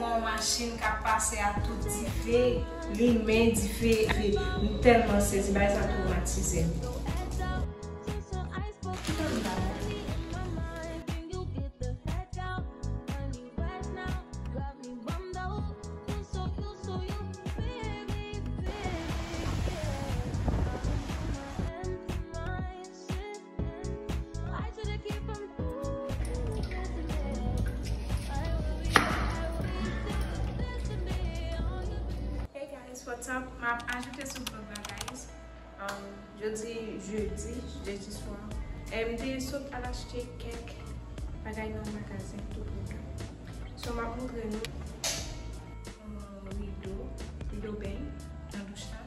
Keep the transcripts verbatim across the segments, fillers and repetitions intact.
Yon machin k ap pase ak tout dife, limen dife, dife. M tèlman sezi, bagay sa twomatize m. Hey guys, what's up? M ap ajoute sou vlog la, guys. Um, jodi jedi, jedi swa. E m te sot al achte kèk bagay nan magazen tou pran. So, m ap montre nou. Yon rido, rido beny nan douch la.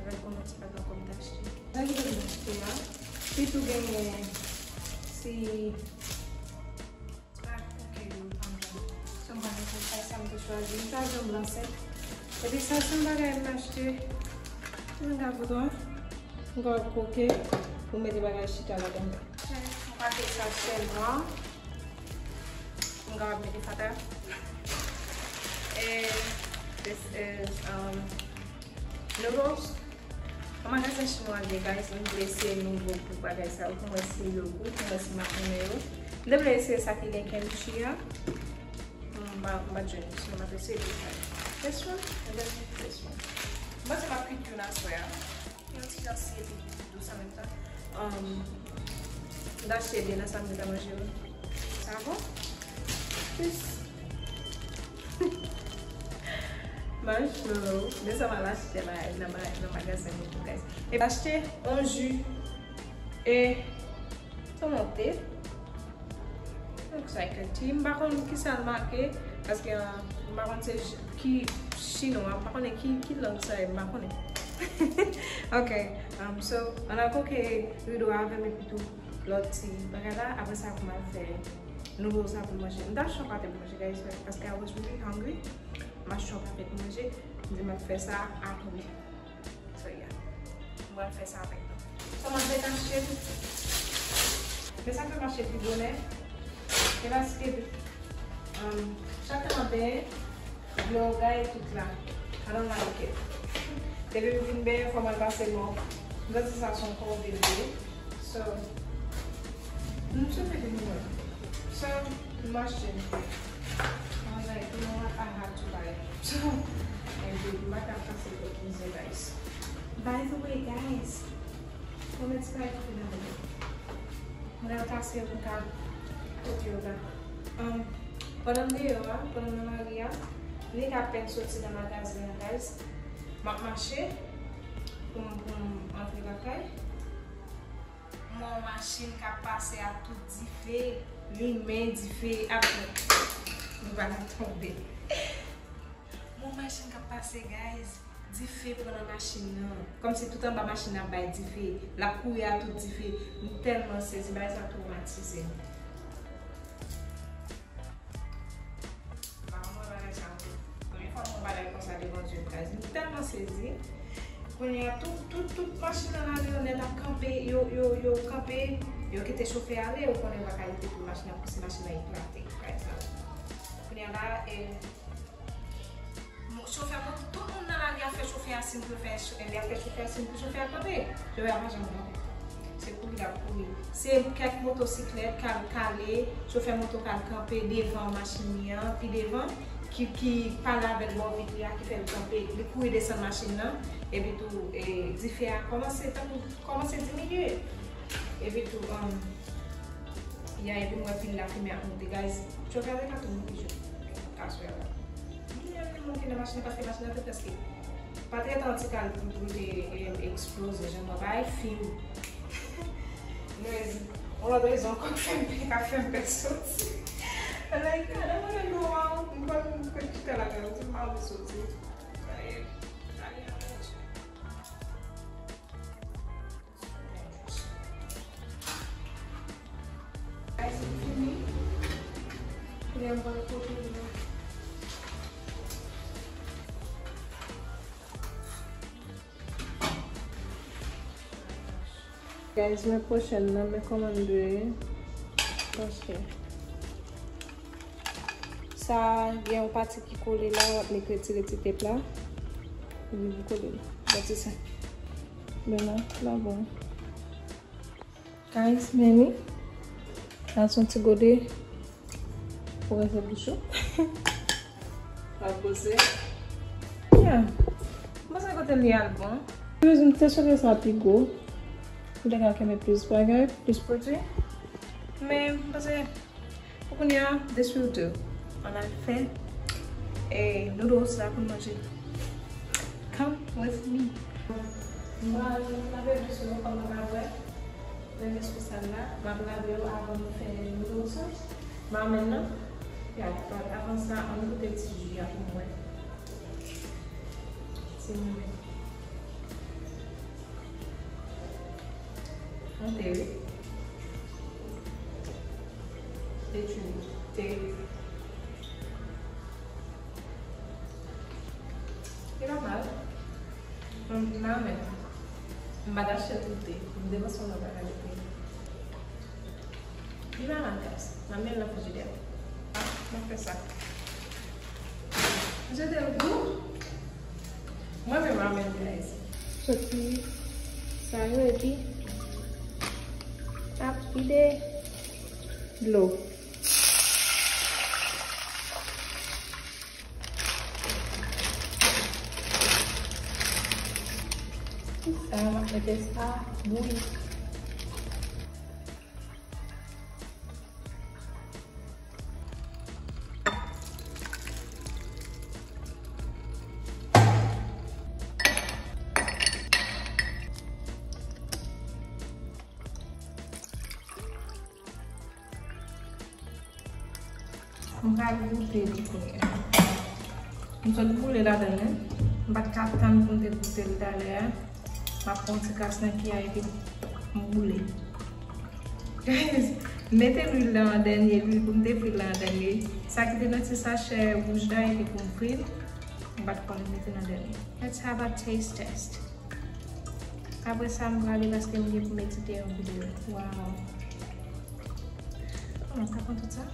Avèk yon lòt ti bagay ankò m t achte. Sa ki te m achte a. Li tou genyen ti, ti bagay pou ke yo andan. So, m pa gen kòb, sa m te chwazi. M chwazi yon blan senk. Epi sa se yon bagay m achte. Mwen ka foto a. M ka koke pou mete bagay chita ladan. M ka fè sa chè nwa. M ka mete fatra. And this is, um, noodles. Nan magazen chinwa li ye, guys, m vle eseye nouvo gou bagay sa yo, pou mwen si yo gou, pou mwen si m ap renmen yo. M te vle eseye sa ki gen kimchi a. M pa, m pa t jwenn, so m ap eseye tout sa yo. This one, and then this one. M panse m ap kwit youn aswè a. Yon ti jan sye epi dous an menm tan. Um, m t achte de nan sa m gentan manje yo. Sa bon? Plis. Marshmallow. De sa m al achte la, nan ma-, nan magazen nou tou, guys. E m achte yon ji. E, sa monte. Looks like a T. M pa konn ki sa l make, paske, uh, m pa konn se j-, ki chinwa, m pa konnen ki, ki lang sa ye, m pa konnen. Ok, um, so, ann al koke rido a avè m epi tou lòt ti bagay la, apre sa pou m al fè noodles la pou manje. M t achte yon pate pou manje, guys, paske I was really hungry. M achte yon pate pou manje, m di m ap fè sa apre. So, yeah. Mwen ap fè sa avèk nou. Kòman se mache? Men sa fè mache pi bonè. Se paske, um, chak maten, dlo gaye tout la. I don't like it. Depi m fin benyen, fò m al pase mòp. M santi sa se yon kòve vre. So, m sou vin mwen. So, m achte. I was like, you know what? I had to buy it. So, and baby, m pa ka pase lòt mizè, guys. By the way, guys, mwen mèt ti bagay ki nan men mwen. Mwen al kase yo pou m ka pote yo la. Um, pandan m deyò a, pandan m nan lari a, Nick apèn soti nan magazen an, guys. M ap mache pou m, pou m antre lakay. M wè yon machin k ap pase ak tout dife, limen dife, ap, nou pa ka tonbe. M wè yon machin k ap pase, guys. Dife pran nan machin nan. Kòmsi tout anba machin nan ap bay dife. L ap kouri ak tout dife. M tèlman sezi, bagay sa twomatize m. M pa konn wè bagay sa ankò. Premye fwa m wè bagay konsa devan je m, guys. M tèlman sezi. Kounye a, tout, tout, tout machin nan lari yo nèt ap kanpe. Yo, yo, yo kanpe. Yo kite chofè ale. Ou konnen yo pa ka rete pou machin nan pouse machin nan eklate, guys. Kounye a la, e, chofè, tout moun nan lari a fè chofè a siy pou yo fè, lè y ap fè chofè a siy pou chofè a kanpe. Chofè a pa janm kanpe. Se kouri l ap kouri. Se kèk motosiklèt k al kale, chofè moto k al kanpe devan machin li an, pi devan, ki, ki pale avè l bò vit li a, ki fè l kanpe. Li kouri desann machin nan, epi tou, e, dife a kòmanse, tankou, kòmanse diminye. Epi tou, um, ya, epi m wè pil lafimen ap monte, guys. Chofè a te ka tou mouri, je, aswè a la. Li menm li monte nan machin nan, paske machin nan te prèske pa trè tan ti kal pou, pou te, e, eksploze, jan mwen bay fim. Anyways, yon lòt rezon ankò k fè m, k ap fè m pè soti. Like, I don't wanna go out. M konn, m konn chita lakay mwen, m pa anvi soti. Like, I don't wanna. Guys, m fini. Kounye a m pral pote l. Guys, men pwochèn nan, men kòman m dwe ye. Paske Sa gen yon pati ki kole la, w ap nek retire ti tep la. Epi pou kole l. Gade sa. Men la, la bon. Guys, men li. Sa se yon ti gode pou rense bouch ou. Sa pose. Yeah. Mwen panse kote li al bon. Mwen te swete sa pi gwo. Pou te ka kenbe plis bagay, plis pwodui. Men, mwen panse Pou kounye a, this will do. Ann al fè, eh, noodles la pou n manje. Come with me. M pral lave bous yo kòm nou ka wè. Leve sou sal la. M ap lave yo avan nou fè noodles la. Marmèl nan. Ya, but avan sa, ann goute ti ji a pou mwen. Ti marmèl. Yon te, wi. Te chou. Te. Li pa mal. M, m renmen. M pa t achte tout te. M depanse yon lòt bagay pou te. Li pa mal, guys. M ap met l nan frijidè. Ah, m ap fè sa. Misye te gou. Mwen menm ramen, guys. Soti sa yo epi ap vide dlo. Sa, m ap mete sa bouyi. M pral goute li kounye a. M sot boule ladan l, wi. M pa t ka tann pou m te goute l talè a. M ap pran yon ti kras nan kiyè epi m boule. Guys, m mete lwil la an dènye, lwil pou m te fri l la an dènye. Sa ki te nan ti sachè wouj la, epi pou m fri l, m pa t konnen m mete nan dènye. Let's have a taste test. Apre sa, m prale paske m gen pou m edite yon videyo. Wow. Mwen ka pran tout sa.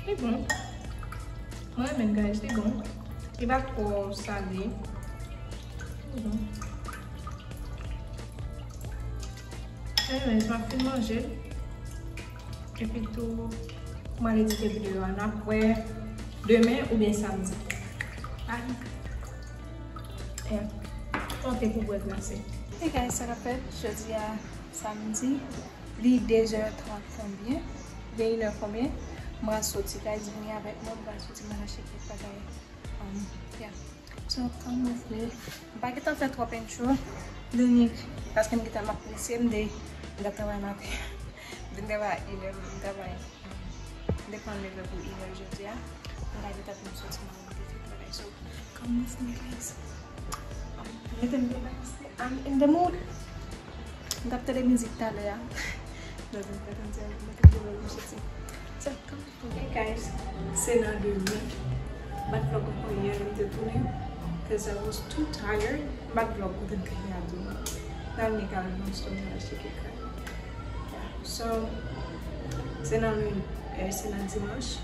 Li bon. Mwen renmen, guys, li bon. Li pa twò sale. Li bon. Anyways, m ap fin manje l. Epi tou, m al edite videyo a. N ap wè demen oubyen samdi. Bye. Yeah. Tante pou bwè glase. Hey guys, sa k ap fèt? Jodi a samdi, li de zè trant konbyen? Oubyen inè konbyen? M pral soti. Guys, vini avèk mwen, m pral soti, m al achte kèk bagay. Um, yeah. So, come with me. M pa gentan fè twòp entro. Li nik paske m gentan m ap prese, m te, m t ap travay maten. M te travay inè, m travay, m te pran leve pou inè jodi a. M ka gentan fin soti, m al mete tout bagay. So, come with me, guys. Um, mete m devan, I'm in the mood. M t ap tande mizik talè a. Mwen te di, mwen te di, mwen te di, mwen te di. So, come. Ok, guys, se nan demen. M pa t vlog ankò yè, lè m te tounen, 'cause I was too tired. M pa t vlog kote m te ye a tou. Nan Mika nan store, mwen achte kèk kay. Yeah. So, se nan lundi, eh, se nan dimanch.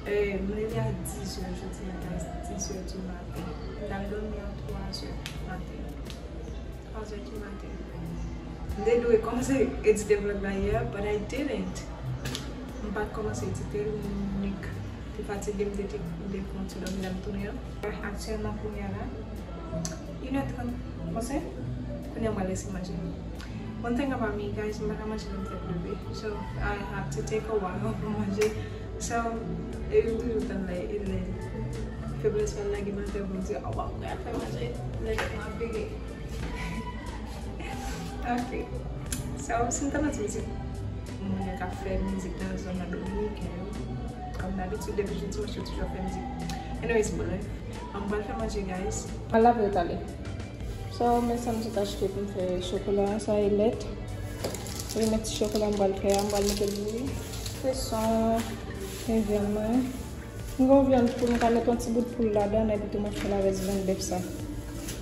Eh, m leve a dizè jodi a, guys, dizè di maten. M t al dòmi a twa zè maten. Twa zè di maten. M te dwe kòmanse edite vlog la yè, but I didn't. M pa t kòmanse edite l, m nik te fatige, m te, te, m te pran ti dòmi lè m tounen an. Aktyèlman, kounye a la, inè trant pase, kounye a m pral eseye manje. One thing about me, guys, m pa ka manje lè m fèk leve. So, I have to take a while pou manje. So, e m toujou tann lè, e lè feblès pa lage m atè pou m di, "Oh, m ap fè manje." Lè tèt mwen ap vire. Ok. So, si m ta mande mizik, moun yo k ap fè mizik nan zòn nan dominiken yo, kòm dabitid, depi jodi dimanch, yo toujou ap fè mizik. Anyways, bref, m pral fè manje, guys. M al lave yo talè. So, men sa m sot achte pou m fè chokola, sa e lèt. Remèt ti chokola m pral fè a, m pral mete l bouyi. Fè son, fè vyann mwen. M gen yon vyann poul, m ka met yon ti bout poul ladan, epi tou m ap fè larès vyann bèf sa.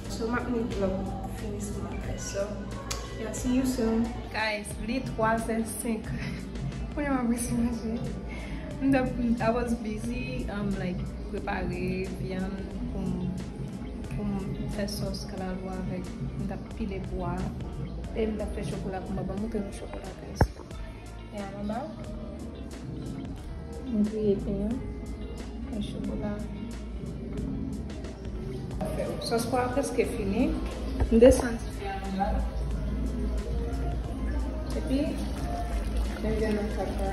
So, m ap met vlog finisman, guys. So, yeah, see you soon. Guys, li twa zè senk. Kounye a m ap resi manje. M t ap, I was busy, um, like, prepare vyann pou m, pou m fè sòs kalalou avèk. M t ap pile pwa. E m t ap fè chokola pou m. Ban m montre nou chokola, guys. E a manba, m griye pen an. E chokola. Sòs pwa a prèske fini. M desann dife a anba. Epi, m vin nan kat la.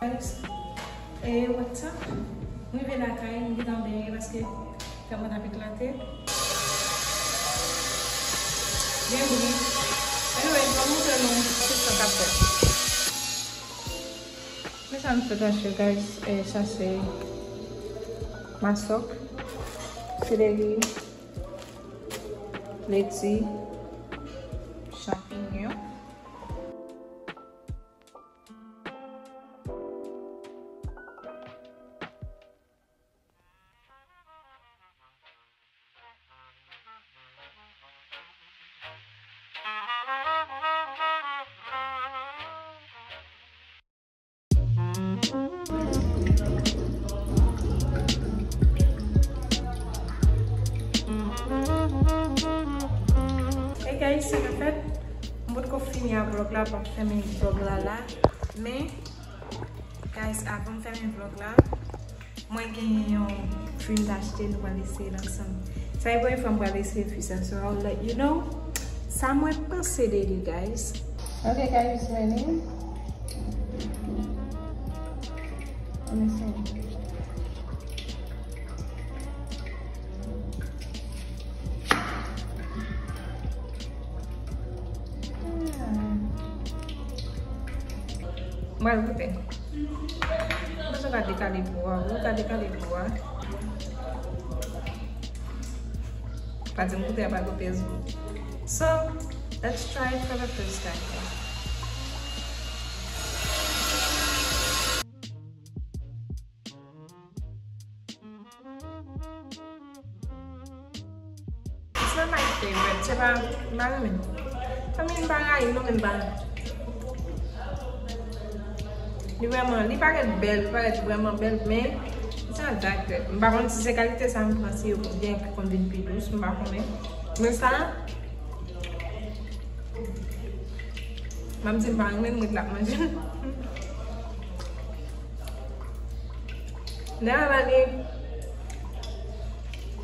Guys, e, what's up? M rive lakay, m gentan benyen paske fè mwen t ap eklate. Byen bri. Anyway, m ap montre nou tout sa k ap fèt. Men sa m fèt achte, guys. E, sa se masòk, seleri, leti, chanpinyon. Hey guys, sa k ap fèt? M potko fini ak vlog la, m ap fèmen vlog la la. Men, guys, avan m fèmen vlog la, mwen genyen yon fwi m t achte, nou pral eseye l ansanm. Sa e premye fwa m pral eseye fwi sa, so I'll let you know sa mwen panse de li, guys. Ok, guys, ready? Let me see. Mwen goute. Mwen bezwen ka dekale po a. Ou ka dekale po a. Pa di m goute a pa gon pèz gou. So, let's try it for the first time. It's not my favorite. Se pa, m pa renmen. Fanmi, m pa rayi non, men m pa. Li vrèman, li parèt bèl, li parèt vrèman bèl, men it's not that good. M pa konn si se kalite sa m pran, si yo byen ki konn vin pi dous, m pa konnen. Men sa, m ap di m pa renmen l, m ret la ap manje l. Nan la li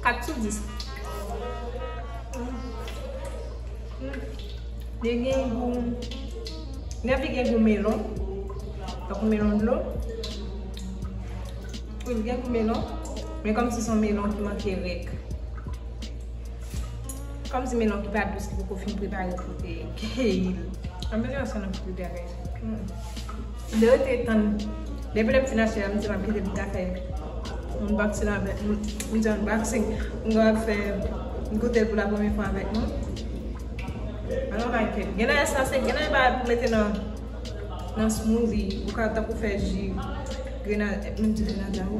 kat sou dis. Li gen gou, li anvi gen gou melon. Tankou melon dlo. Wi, li gen gou melon. Men kòmsi se yon melon ki manke rèk. Kòmsi melon ki pa dous, li poko fin prepare pou te keyi l. Ann bezwen ansanm nan fritè, guys. Mm. M te rete tann. Depi lè m fin achte la, m di m ap kite l, m ta fè unboxing avèk, m, m di unboxing. M gen ap fè, m goute l pou la premye fwa avèk nou. I don't like it. Gen nan sa se, gen nan bagay pou mete nan, nan smoothie. Ou ka tankou fè ji grenadya, m di grenadya, ou.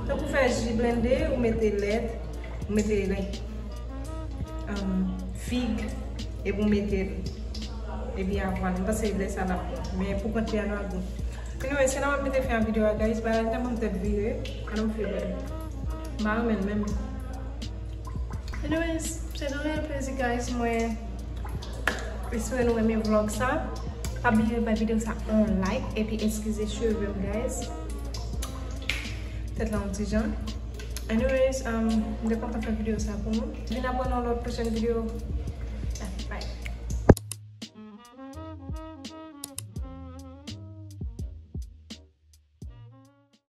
Tankou fè ji blende, ou mete lèt, ou mete, like, um, fig, epi w mete l. Epi avwal, m panse lè sa l ap bon. Men pou kont li a nou al bon. Anyway, se la m ap mete fen a videyo a, guys. Bagay la tèlman tèt vire. An nou fè bèl. M pa renmen l menm. Anyways, se yon reyèl plezi, guys. Mwen espere nou renmen vlog sa. Pa bliye bay videyo sa yon like. Epi eskize cheve m, guys. Tèt la yon ti jan. Anyways, um, m te kontan fè videyo sa pou nou. Vin abòne nan lòt pwochèn videyo.